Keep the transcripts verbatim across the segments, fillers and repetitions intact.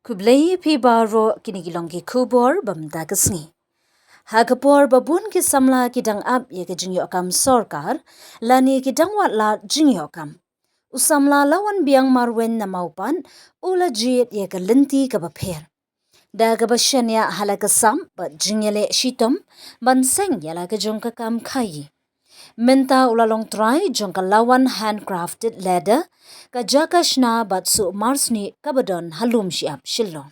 Khublei phi baroh, kine ki long ki khubor ba mynta ka sngi. Ha ka por ba bun ki samla ki dang ap ïa ka jingïoh kam sorkar lane ki dang wad lad jingïoh kam, u samla Lawanbiang Marwein na Mawpat u la jied ïa ka lynti kaba pher da kaba shaniah ha la ka sap bad jingïaleh shitom ban seng ïa la ka jong ka kam khaïi. Mynta u la long trai jong ka Lawan Handcrafted Ladder, ka jaka shna bad suh marsnieh kaba don ha Lum Shyiap, Shillong.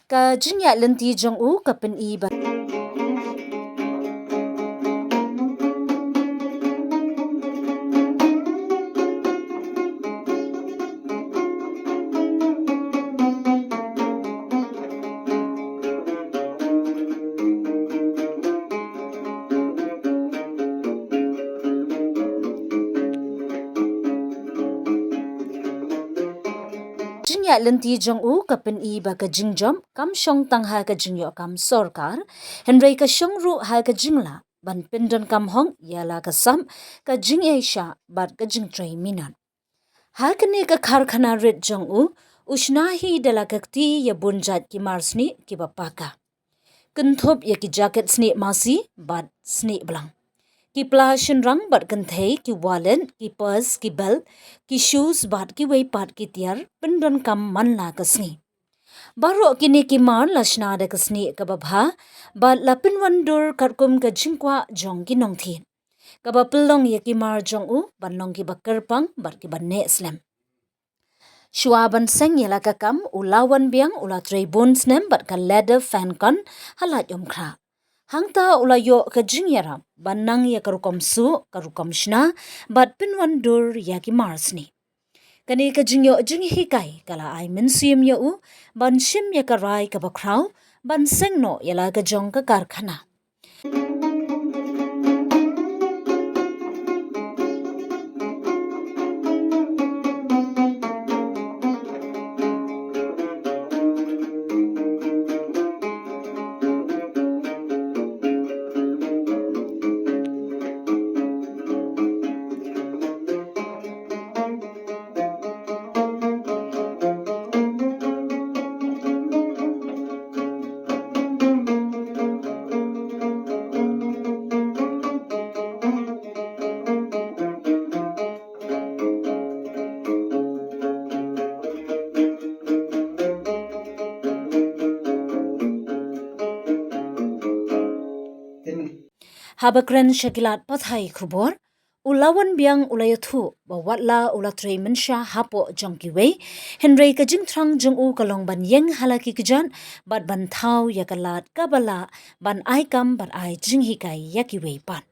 Ka jingïaid lynti jong u ka pyni ba jingïaid lynti jong u ka pyni ba ka jingjop kam shong tang ha ka jingïoh kam sorkar, hynrei ka shong ruh ha ka jinglah ban pyndonkam hok ïa la ka sap, ka jingïaishah bad ka jingtrei minot. Ha kane ka karkhana rit jong u, u shna hi da la ka kti ïa bun jait ki marsnieh kiba paka. Kynthup ïa ki jaket snieh masi bad snieh blang, ki pla shynrang bad kynthei, ki wallet, ki purse, ki belt, ki shoes bad kiwei pat ki tiar pyndonkam man la ka sngi. Baroh kine ki mar la shna da ka snieh kaba bha bad la pynwandur katkum ka jingkwah jong ki nongthied, kaba pynlong ïa ki mar jong u ban long kiba kyrpang bad kiba neh slem. Shuwa ban seng ïa la ka kam, u Lawanbiang u la trei bun snem bad ka Ladder Fancon ha Laitumkhrah. Hangta u la ïoh ka jingïarap ban nang ïa ka rukom suh, ka rukom shna bad pynwandur ïa ki marsnieh. Kane ka jingïoh jinghikai ka la ai mynsiem ïa u ban shim ïa ka rai kaba khraw ban seng noh ïa la ka jong ka karkhana. Haba kren sha ki lad pathai khubor, u Lawanbiang u la ïathuh ba watla u la trei mynsha hapoh jong kiwei, hynrei ka jingthrang jong u ka long ban ïeng ha la ki kjat bad ban thaw ïa ka lad kaba lah ban ai kam bad ai jinghikai ïa kiwei pat.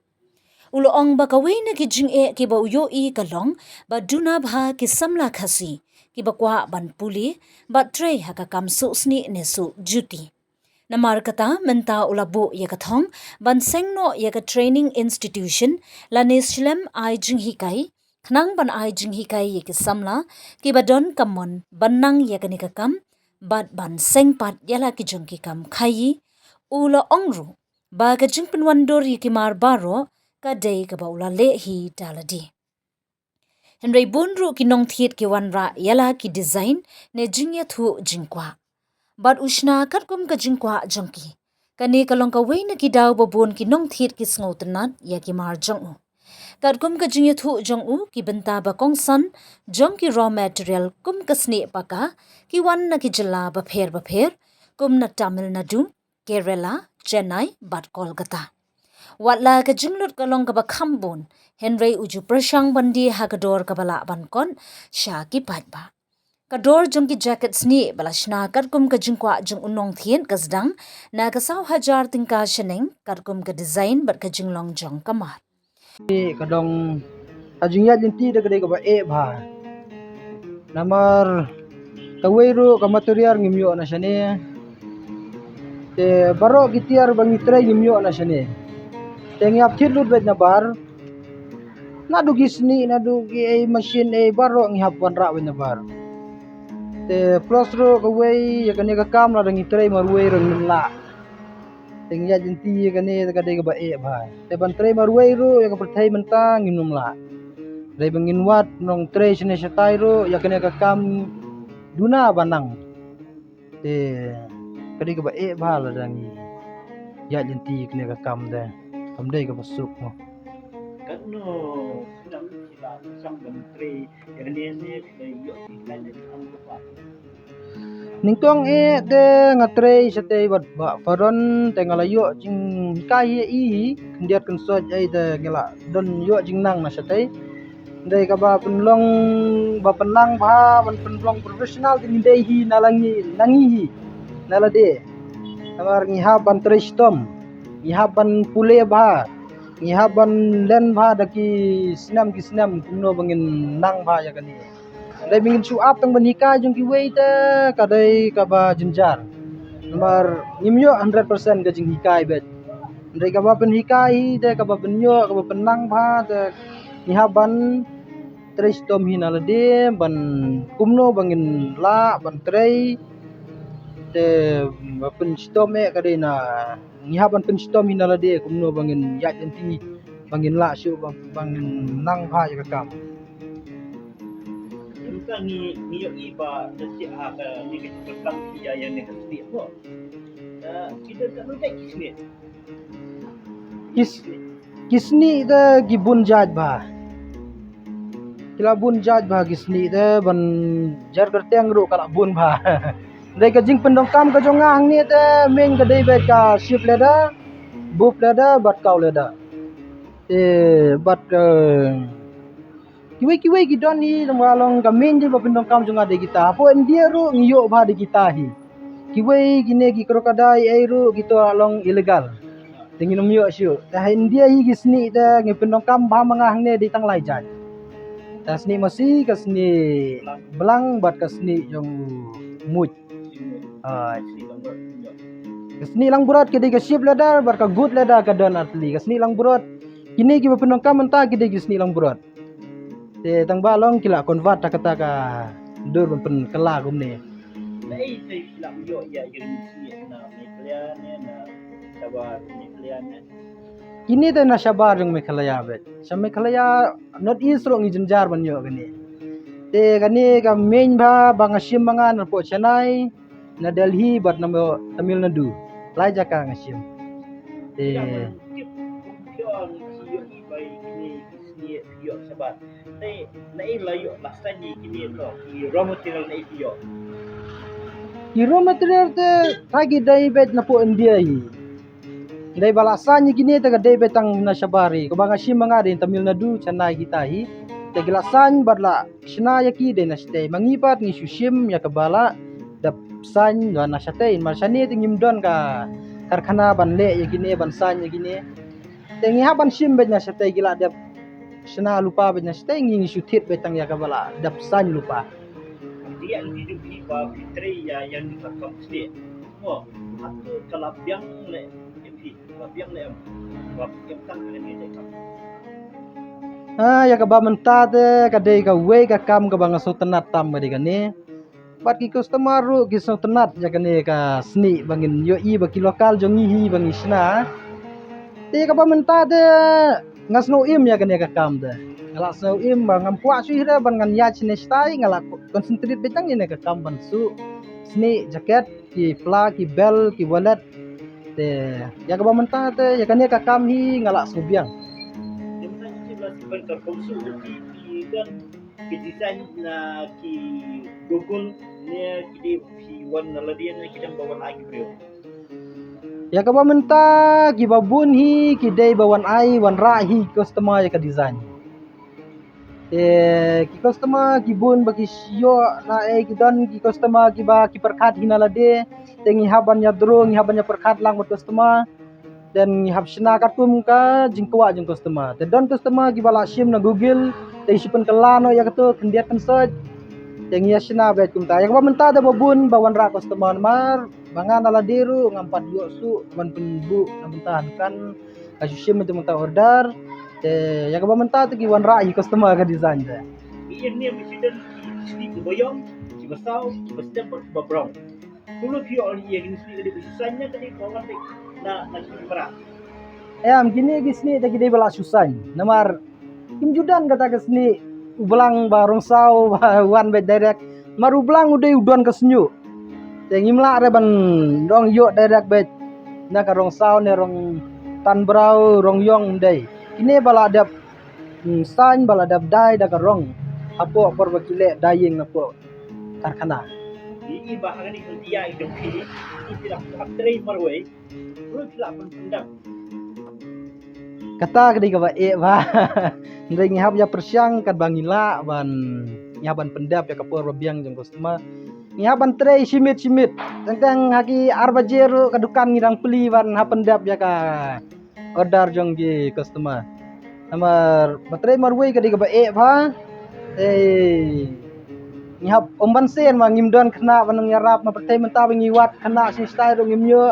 U la ong ba kawei na ki jingeh kiba u ïohi ka long ba duna bha ki samla Khasi kiba kwah ban pule bad trei ha ka kam suh snieh ne suh juti. Namar kata mynta u la buh ïa ka thong ban seng noh ïa ka training institution lane shlem ai jinghikai, khnang ban ai jinghikai ïa ki samla kiba don ka mon ban nang ïa kane ka kam bad ban seng pat ïa la ki jong ki kam khaïi. U la ong ruh ba ka jingpynwandur ïa ki mar baroh ka dei kaba u la leh hi da lade. Hynrei bun ruh ki nongthied ki wanrah ïa la ki design ne jingïathuh jingkwah bad u shna katkum ka jingkwah jong ki. Kane ka long kawei na ki daw ba bun ki nongthied ki sngewtynnat ïa ki mar jong u. Katkum ka jingïathuh jong u, ki bynta ba kongsan jong ki raw material kum ka snieh paka ki wan na ki jylla bapher bapher kum na Tamil Nadu, Kerala, Chennai bad Kolkata. Watla ka jinglut ka long kaba kham bun, hynrei u ju pyrshang ban die ha ka dor kaba lah ban kot sha ki paidbah. Ka dor jong ki jaket snieh ba la shna katkum ka jingkwah jong u nongthied ka sdang na ka saw hajar tyngka shaneng katkum ka design bad ka jinglong jong ka mar. Ka dong ka jingïaid lynti da ka dei kaba eh bha. Namar kawei ruh ka material ngim ïoh na shane. Te baroh ki tiar ba ngi trei ngim ïoh na shane. Te ngi hap thied lut beit na bar. Naduh ki snieh, naduh ki ei machine ei baroh ngi hap wanrah beit na bar. Te plus ruh kawei ïa kane ka kam lada ngi trei marwei ruh ngim lah. Te ngi ïaid lynti ïa kane te ka dei kaba eh bha. Te ban trei marwei ruh ïa ka pyrthei mynta ngim nym lah. Dei ba ngin wad nongtrei shane shatai ruh ïa kane ka kam duna ba nang. Te ka dei kaba eh bha lada ngi ïaid lynti kane ka kam te. Kam dei kaba suk mo. Katno snem phi la sdang ban trei ïa kane ne phi la ïoh jinghikai ne kam kaba? Nyngkong eh te nga trei shatei bad Bah Faron te nga la ïoh jinghikai ïa i hi khyndiat khynsoit ei te nga la don ïoh jingnang na shatei. Dei kaba pynlong ba pynlang bha ban pynlong professional te ngi dei hi na la ngi na ngi hi na lade. Namar ngi hap ban trei shitom, ngi hap ban pule bha, ngi hap ban len bha da ki snem ki snem kumno ba ngin nang bha ïa kane. Dei ba ngin shu ap tang ban hikai jong kiwei te ka dei kaba jynjar. Namar ngim ïoh hundred percent ka jinghikai beit. Dei kaba pynhikai hi te kaba pynïoh kaba pynlang bha te ngi hap ban trei shitom hi na lade ban kumno ba ngin lah ban trei te ba pynshitom eh ka dei na ngi hap ban pynshitom hi na lade kumno ba ngin ïaid lynti ba ngin lah shuh ba, ba ngin nang bha ïa ka kam. Ym ka ngi ngi ïohi ba da shi ha ka ngi ka jingpyrkhat ïa ïa ne ka snieh mo. Ki don ka ngi ki snieh. Ki s- ki snieh te ki bun jait bha. Ki la bun jait bha ki snieh te ban jar kyrteng ruh ka la bun bha. Dei ka jingpyndonkam ka jong nga hangne te main ka dei beit ka sheep leather, buff leather bad cow leather. Te bad ka kiwei kiwei ki don hi tang ba long ka main dei ba pyndonkam jong nga dei kita. Hapoh India ruh ngi ïoh bha dei kita hi. Kiwei kine ki crocodile ei ruh kito long illegal. Te ngin ym ïoh shuh. Te ha India hi ki snieh te ngi pyndonkam bha ma nga hangne dei tang lai jait. Te snieh masi ka snieh blang bad ka snieh jong muj. Ka snieh langbrot ka dei ka sheep leather bad ka goat leather ka don artylli. Ka snieh langbrot kine kiba pyndonkam mynta ki dei ki snieh langbrot. Te tang ba long ki la convert ta kata ka dur ban pynkylla kumne. Na ei te ki la ïoh ïa ïa snieh na Meghalaya ne na Sabah Meghalaya ne. Kine te na shabar jong Meghalaya beit. Sha Meghalaya North East ruh ngi jynjar ban ïoh kane. Te kane ka main bha ba nga shim ma nga na pok Chennai, na Delhi bad na Tamil Nadu. Lai jaka nga shim. Te na i la ïoh la sani kine to i raw material na i ïoh. I raw material te ta ki dei beit na pok India i. Dei ba la saiñ ïa kine te ka dei beit tang na shabar hi. Kaba nga shim ma nga dei Tamil Nadu, Chennai kita hi. Te ki la saiñ bad la shna ïa ki dei na shatei. Ma ngi pat ngi shu shim ïa kaba la dep saiñ na shatei. Mar shane te ngim don ka karkhana ban leh ïa kine ban saiñ ïa kine. Te ngi hap ban shim beit na shatei ki la dep shna lypa beit na shatei ngi ngi shu thied beit tang ïa kaba la dep saiñ lypa. Ïa ki dei ba phi trei ïa ïa ni ka kam shatei. Mo, atu ka la biang leh. Ah, ïa kaba mynta te ka dei kawei ka kam kaba nga sngewtynnat tam ka dei kane. Bad ki customer ruh ki sngewtynnat ïa kane ka snieh ba ngin ïohi ba ki local jong ngi hi ba ngi shna. Te ïa kaba mynta te nga sngew im ïa kane ka kam te. Nga la sngew im ba ngam kwah shuh hi re ban ngan ïaid shane shatai nga la concentrate beit tang ïa kane ka kam ban suh snieh jacket. Ki pla, ki bel, ki wallet. Te ïa kaba mynta te ïa kane ka kam hi nga la sngewbiang. Ki design na ki Google ne ki dei phi wan na lade ne ki dang ba wan ai ki briew. Ïa kaba mynta kiba bun hi ki dei ba wan ai wan rah hi customer ïa ka design. Te ki customer ki bun ba ki ïoh na ei ki don ki customer kiba ki pyrkhat hi na lade. Te ngi hap ban ïa draw ngi hap ban ïa pyrkhat lang bad customer. Then ngi hap shna katkum ka jingkwah jong customer. Te don customer kiba la shim na Google te shu pynkylla noh ïa kato khyndiat khynsoit. Te ngi ïa shna beit kumta ïa kaba mynta te ba bun ba wanrah customer namar ba nga na lade ruh ngam pat ïoh shuh ban pynbuh na mynta kan. Ka shu shim mynta mynta order. Te ïa kaba mynta te ki wanrah hi customer ka design te. Ki ïa ni mesti don ki sni ki boyong, ki basau, ki bastem, ki brown. Kulo ki ïoh ïa ki sni ka dei ba shu saiñ na ka dei ba wan dei na na ki mra. Em kine ki sni te ki dei ba la shu saiñ. Namar kim ju don kata ka sni u blang ba rong saw ba wan beit direct. Mar u blang u dei u don ka snieh. Te ngim lah re ban dang ïoh direct beit na ka rong saw ne rong tanbrau, rong ïong, ym dei. Kine ba la dep, hmm, sign, ba la dep dai da ka rong hapoh por ba ki leh dyeing hapoh karkhana. Ïa i ba ha kane ka ïa i dong ki, i ki la trei marwei. Kata ka dei kaba eh ba. Hynrei ngi hap ïa pyrshang katba ngi lah ban, ngi hap ban pyndep ïa ka por ba biang jong customer. Ngi hap ban trei shimit shimit. Teng teng ha ki ar baje ruh ka dukan ngi dang plie ban hap pyndep ïa ka order jong ki customer. Namar ba trei marwei ka dei kaba eh ba. Te ngi hap ym ban sien ma ngim don khynnah ban nang ïarap, ma pyrthei mynta ba ngi wad khynnah shistai ruh ngim ïoh.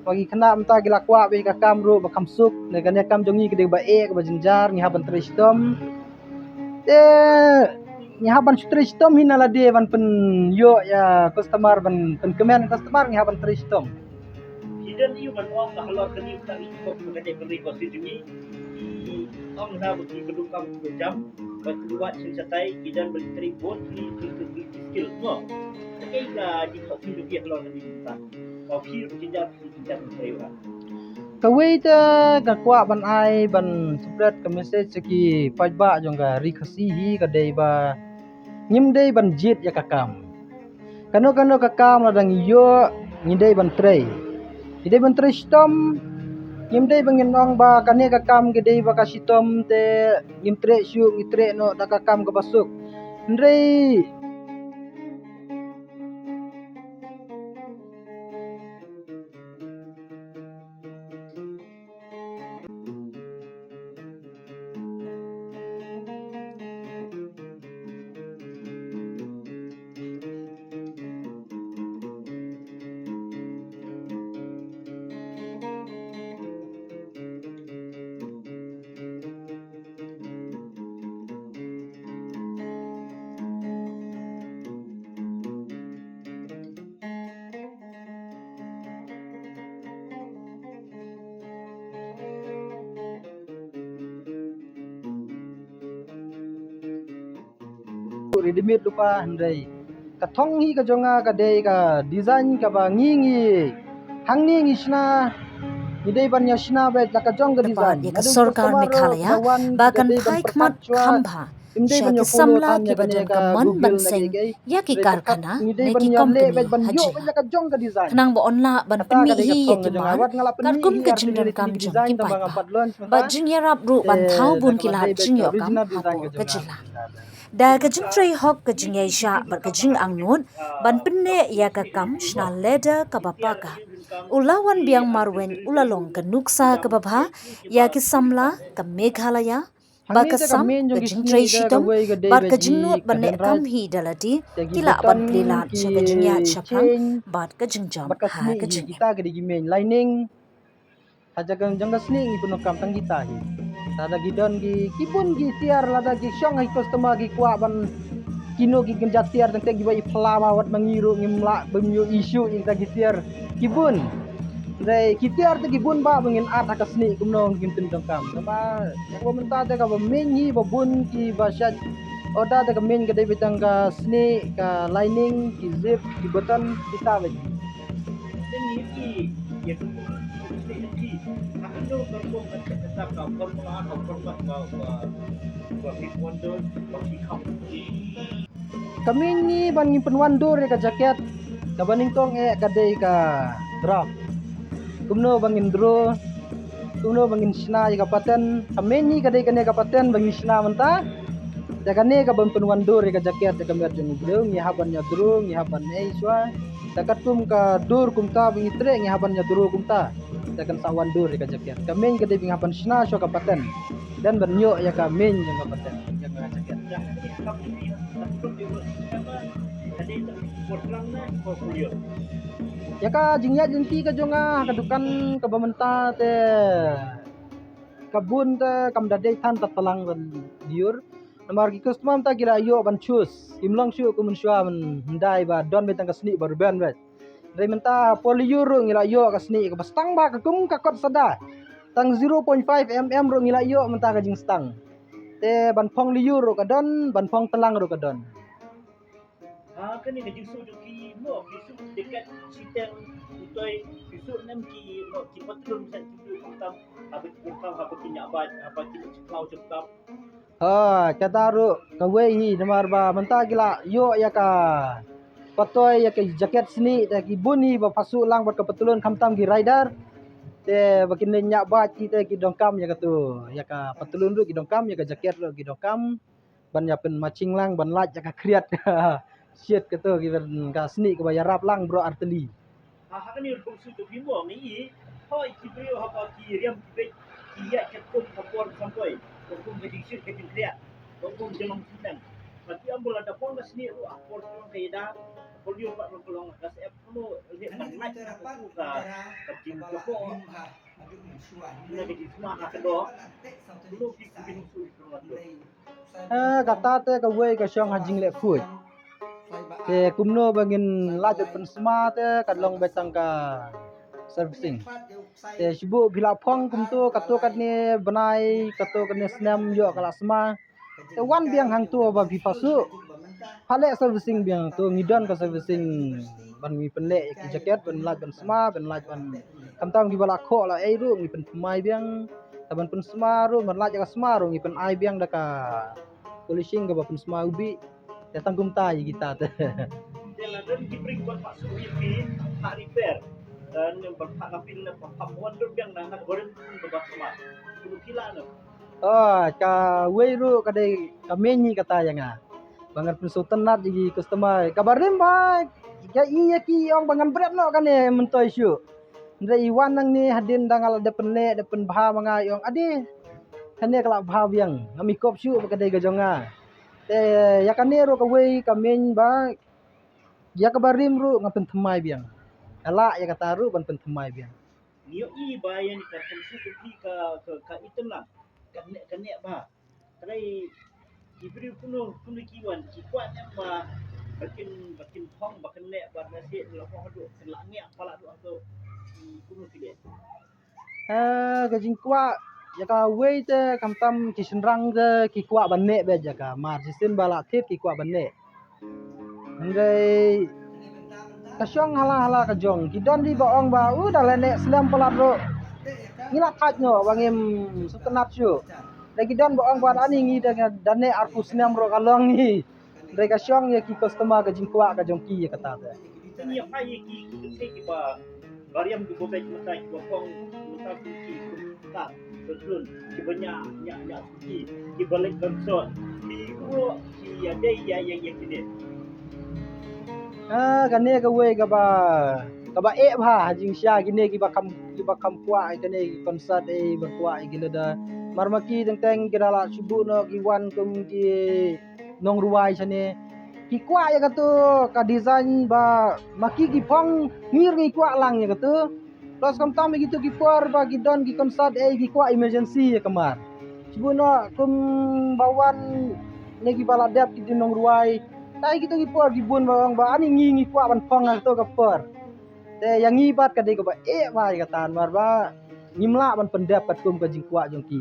Ba ki khynnah mynta ki la kwah ba ïa ka kam ruh ba kham suk. Ne kane kam jong ngi ka dei ba eh, kaba jynjar, ngi hap ban trei shitom. Te ngi hap ban shu trei shitom hi na lade ban pynïoh ïa customer, ban pynkmen customer, ngi hap ban trei shitom. Ki don ïa ban ong ka halor kane ka ri ko ka dei ban ri ko si jong ngi. Ki ong na ba ki ka dukam ka jam ba ki wad shin shatai, ki don ban trei bot ki ki ki ki skill mo. Ka dei ka ji ko ki ki halor kane ka. Ko ki ki jam ki ki jam trei wa. Kawei te ka kwah ban ai ban spread ka message sha ki paidbah jong ka ri Khasi hi ka dei ba ngim dei ban jied ïa ka kam. Kano kano ka kam lada ngi ïoh ngi dei ban trei. Ngi dei ban trei shitom. Ngim dei ba ngin ong ba kane ka kam ka dei ba ka shitom te ngim treh shuh, ngi treh noh da ka kam kaba suk. Hynrei Readymade lypa, hynrei ka thong hi ka jong nga ka dei ka design kaba ngi ngi hangne ngi shna, ngi dei ban ïa shna beit la ka jong ka design. Ïa ka sorkar Meghalaya ba kan phai khmat kham bha sha ki samla kiba donkam ban seng ïa ki karkhana ne ki company ha jylla, khnang ba yn lah ban pynmih hi ïa ki mar katkum ka jingdonkam jong ki paidbah. Bad jingïarap ruh ban thaw bun ki lad jingïoh kam hapoh ka jylla. Da ka jingtrei hok, ka jingïaishah bad ka jingangnud ban pynneh ïa ka kam shna leather kaba paka, u la wan biang marweiñ u la long ka nuksa kaba bha ïa ki samla ka Meghalaya. Ba ka sam ka jingtrei shitom bad ka jingnud ban neh kam hi da lade, ki lah ban plie lad sha ka jingïaid shaphrang bad ka jingjam ha ka jingim. Kita ka dei ki main lining. Ha jaka jong ka snieh ngi pyndonkam tang kita hi. Lada ki don ki, ki bun ki tiar, lada ki shong ha ki customer ki kwah ban kino ki kynja tiar, tang te kiba i phla ma wat ma ngi ruh ngim lah bym ïoh issue ïa kita ki tiar. Ki bun. Dei ki tiar te ki bun ba, ba ngin at ha ka snieh kumno ngin pyndonkam. Namar ïa kaba mynta te kaba main hi ba bun kiba shait order te ka main ka dei beit tang ka snieh, ka lining, ki zip, ki button, kita beit. Ka main ngi ban ngin pynwan dur ïa ka jacket, kaba nyngkong eh ka dei ka draft. Kumno ba ngin draw, kumno ba ngin shna ïa ka pattern. Ka main ngi ka dei kane ka pattern ba ngin shna mynta. Te kane ka ban pynwan dur ïa ka jacket ïa ka met jong u briew, ngi hap ban ïa draw, ngi hap ban ei shuwa. Te katkum ka dur kumta ba ngi treh, ngi hap ban ïa draw kumta. Te kan sa wan dur ïa ka jacket. Ka main ka dei ba ngi hap ban shna shuwa ka pattern. Then ban ïoh ïa ka main jong ka pattern, ïa ka jacket. Ïa ka jingïaid lynti ka jong nga ha ka dukan kaba mynta te ka bun te kam da dei than ta tlang ban diur. Namar ki customer mynta ki la ïoh ban choose. Kim long shuh kum mynshuwa ban hyndai ba don beit tang ka snieh ba rben beit. Dei mynta por lyiur ruh ngi la ïoh ka snieh kaba stang ba ka kum ka kot sada. Tang zero point five mm ruh ngi la ïoh mynta ka jingstang. Te ban phong lyiur ruh ka don, ban phong tlang ruh ka don. Ha kane ka jingsuk jong ki mo, ki suk tiket. Siteng, utoi, bisu nem ki, no, ki patlun sa ki tu khamtam, haba ki khamtam, haba ki nyabaj, haba ki chiklau chapkap. Ah, kata ruh kawei hi, namar ba mynta ki la ïoh ïa ka patoi ïa ka jaket snieh, te ki bun hi ba phasu lang bad ka patlun khamtam ki rider. Te ba kin ñiah bad ki te ki donkam ïa katu, ïa ka patlun ruh ki donkam, ïa ka jaket ruh ki donkam. Ban ïa pynmatching lang, ban lait ïa ka khriat. Shit katu, ki ban ka snieh kaba ïarap lang bro artylli. Ha, ha kane rukom snieh to bimo ngi i. Hoi ki briew haba ki riam ki bej ki ïa ka kum ka por sampoi. Ka kum ka jingshiet ka jingkriat. Ka kum jong siteng. Ba ki am bula da pon ka snieh ruh a por jong ka ida. Por ïa ba ruh ka long ka sep kuno leh ban lait ka ka ka jingkriat. Ina ka jingsma ha ka do. Kuno ki ki bin su. Eh, kata te kawei ka shong ha jingleh khuid. Te kumno ba ngin lait pynsma te ka long beit tang ka servicing. Te shu buh phi la phong kumto, kato katne bnai, kato katne snem ïoh ka la sma. Te wan biang hangto ba phi phasu. Pha leh servicing biang hangto, ngi don ka servicing ban ngi pynleh ïa ki jaket, ban lait ban sma, ban lait ban khamtam kiba la khoh la ei ruh ngi pynthymmai biang. Te ban pynsma ruh, ban lait ïa ka sma ruh ngi pynai biang da ka polishing kaba pynsma u bih. Te tang kumta ïa kita te. Te la don ki pring ban phasu ïa phi, ha repair. Dan ban pha na pin na pha pha wan dur biang na na barim kaba sma. Kuno ki la na. Oh, kawei ruh ka dei ka main hi kata ïa nga. Ba ngan pynsngewtynnat ïa ki customer. Kaba rim ba ïa i ïa ki ong ba ngan bret noh kane myntoi shuh. Hynrei i wan nangne hadien da nga la dep pynleh, dep pynbha ma nga, i ong ade. Kane ka la bha biang, ngam i kop shuh ba ka dei ka jong nga. Te ïa kane ruh kawei ka main ba ïa kaba rim ruh nga pynthymmai biang. Nga lah ïa kata ruh ban pynthymmai biang. Ngi ïohi ba ïa ni ka pynsu ka phi ka, ka, ka itynnat. Ka neh, ka neh ba. Hynrei ki briew kuno, kuno ki wan, ki kwah ne em ba, ba kin, ba kin phong, ba kin neh, ba na seh, la phong haduh, kin la ngiah palat haduh, ki kuno ki leh. Eh, ka jingkwah ïa kawei te khamtam ki shynrang te ki kwah ban neh beit ïa ka, mar shisien ba la thied ki kwah ban neh. Hynrei ka shong hala hala ka jong. Ki don dei ba ong ba u da la neh snem palat ruh. Ngi la thait noh ba ngim sngewtynnat shuh. Da ki don ba ong ba ani ngi da, da neh arphew snem ruh ka long ngi. Hynrei ka shong ïa ki customer ka jingkwah ka jong ki ïa kata te. Ngi ïa phai ïa ki ki ki ba ba riam ki ba beit mynta ki ba phong mynta ki ki ka ka drone ki ba ñiah ñiah ñiah ki ki ba leit ban sot ki ko ki ïa dei ïa ïa ïa ki ne. Ah, kane kawei kaba, kaba eh bha ha jingshisha kine kiba kham, kiba kham kwah ïa kane ki concert eh, ba kwah ïa ki lada. Mar ma ki teng teng ki da la shu buh noh ki wan kum ki nongrwai shane. Ki kwah ïa katu ka design ba ma ki ki phong, ngi ruh ngi kwah lang ïa katu. Plus khamtam ïa kitu ki por ba ki don ki concert eh ki kwah emergency ïa ka mar. Shu buh noh kum ba wan ne kiba la dep ki nongrwai. Te ïa kitu ki por ki bun ba ong ba ani ngi ngi kwah ban phong ha katu ka por. Te ïa ngi pat ka dei kaba eh bha ïa kata namar ba ngim lah ban pyndep katkum ka jingkwah jong ki.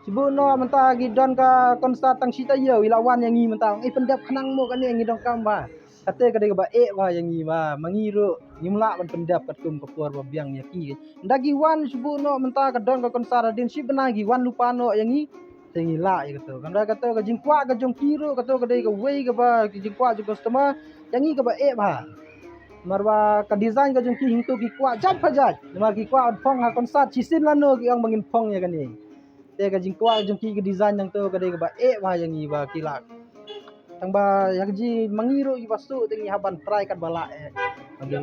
Shu buh noh mynta ki don ka concert tang shi taïew i la wan ïa ngi mynta ong i pyndep khnang mo kane ngi donkam bha. Kata ka dei kaba eh bha ïa ngi ba ma ngi ruh ngim lah ban pyndep katkum ka por ba biang ïa ki. Ynda ki wan shu buh noh mynta ka don ka concert hadien shi bnai ki wan lypa noh ïa ngi. Te ngi lah ïa katu. Kata kata ka jingkwah ka jong ki ruh katu ka dei kawei kaba ka jingkwah jong customer ïa ngi kaba eh bha. Namar ba ka design ka jong ki hangtu ki kwah jait pa jait. Namar ki kwah ban phong ha concert shisien lano ki ong ba ngin phong ïa kane. Te ka jingkwah jong ki ka design nangtu ka dei kaba eh bha ïa ngi ba ki lah. Tang ba ïa ka ji ma ngi ruh i ba shu te ngi hap ban try kat ba lah eh. Ïa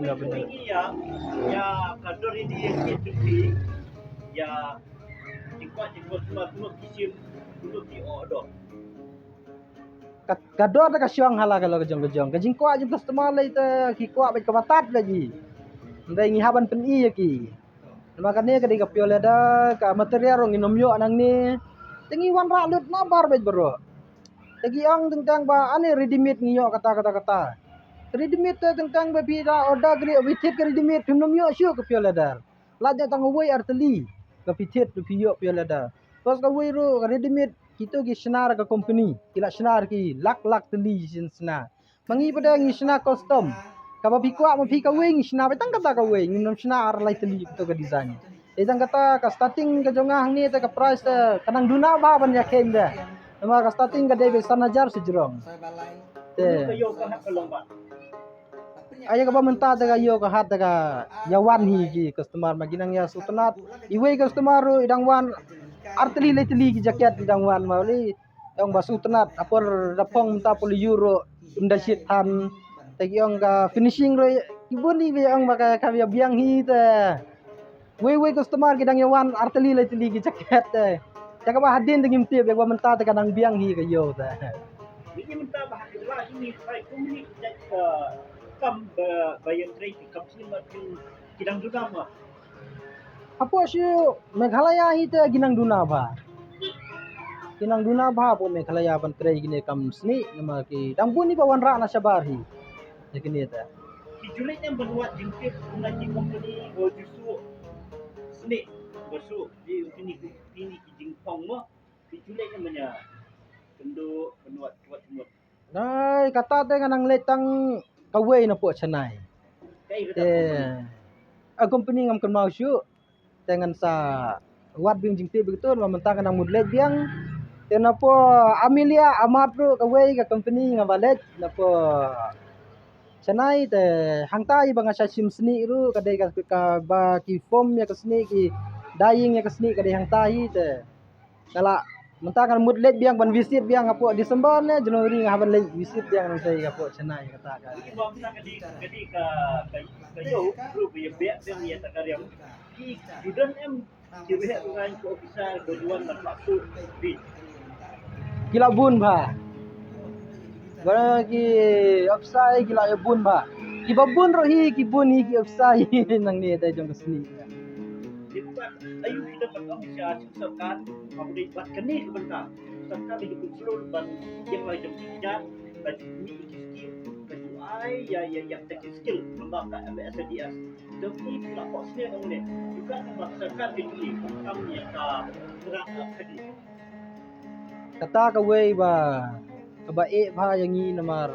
ka dor ïa ki jong ki ïa jingkwah jingkwah sma sma ki shim sma ki order. Ka, ka dor te ka shong hala ka long ka jong ka jong. Ka jingkwah jong customer lei te ki kwah bad kaba tad lei ji. Hynrei ngi hap ban pyni ïa ki. Namar kane ka dei ka pure leather, ka material ruh ngin ym ïoh nangne. Te ngi wanrah lut na bar bad baroh. Te ki ong teng teng ba ane ready made ngi ïoh kata kata kata. Ready made te teng teng ba phi da order kri phi thied ka ready made phim nym ïoh shuh ka pure leather. Lait ne tang uwei ar tylli ka phi thied phi ïoh pure leather. Plus kawei ruh ka ready made kitu ki shna ka company ki la shna ki lak lak tylli shisien shna. Ma ngi pat ngi shna custom. Kaba phi kwah ma phi kawei ngi shna beit tang kata kawei, ngim shna ar lai tylli to ka design. Te tang kata ka starting ka jong nga hangne te ka price te ka nang duna bha ban ïa kheiñ de. Namar ka starting ka dei beit san hajar shi jrong. Te ka ïoh ka hat ka long ba. Ai kaba mynta te ka ïoh ka hat te ka ïa wan hi ki customer ma ki nang ïa sngewtynnat. Iwei customer ruh i dang wan ar tylli lai tylli ki jacket i dang wan ma li. Ong ba sngewtynnat, apor da phong mynta por lyiur ruh ym da shit than. Te ki ong ka finishing ruh ki bun i ba ong ba ka ka biang hi te. Wei wei customer ki dang ïa wan ar tylli lai tylli ki jacket te. Te kaba hadien te ngim tip ïa kaba mynta te ka nang biang hi ka ïoh te. Ni mynta ba ha ki la ni trai kumni ka kam ba ba ïa trei ki kam sini ma ki dang duna ma. Hapoh shu Meghalaya hi te ki nang duna bha. Ki nang duna bha hapoh Meghalaya ban trei kine kam sni namar ki dang bun i ba wanrah na shabar hi. Te kine te. Ki ju leit ne ban wad jingtip na ki company ba ju shu sni ba shu ki kini ki jingpang mo. Ki ju leit ne ban ïa kynduh ban wad wad mut. Nai kata te ngan nang leit tang kawei na poh Chennai. Te a company ngam kynmaw shuh. Te ngan sa wad biang jingtip biang tu namar mynta ngan nang mut leit biang. Te na poh Amelia Amat ruh kawei ka company nga ba leit na poh Chennai te hangta i ba nga sa shim sni ruh ka dei ka, ka ba ki form ïa ka sni ki dyeing ïa ka sni ka dei hangta i te. Kala mynta kan mut leit biang ban visit biang hapoh December ne January nga ban leit visit biang nang sei hapoh Chennai kata ka. Ki ba mynta ka dei ka dei ka ka ka ïoh ruh ba ïa biang ïa ta ka riam. Ki ju don em ki weh ruh ngan ko officer ko juan ban masuk bi. Ki la bun bha. Ba ki officer ki la ïa bun bha. Ki ba bun ruh hi ki bun hi ki officer hi nangne te jong ka sni. Ayu kita pat ong sha sha sorkar, ong dei bad kane ka bynta. Sorkar dei ka slur ban ïeng lai jong ki kjat, ka ju mih ki skim, ka ju ai ïa ïa ïa ki skill, lem bad ka M S M E. Jong ki la pok sne ong ne. Ju ka bad sorkar ka ju kam ïa ka grant ka di. Kata kawei ba kaba eh bha ïa ngi namar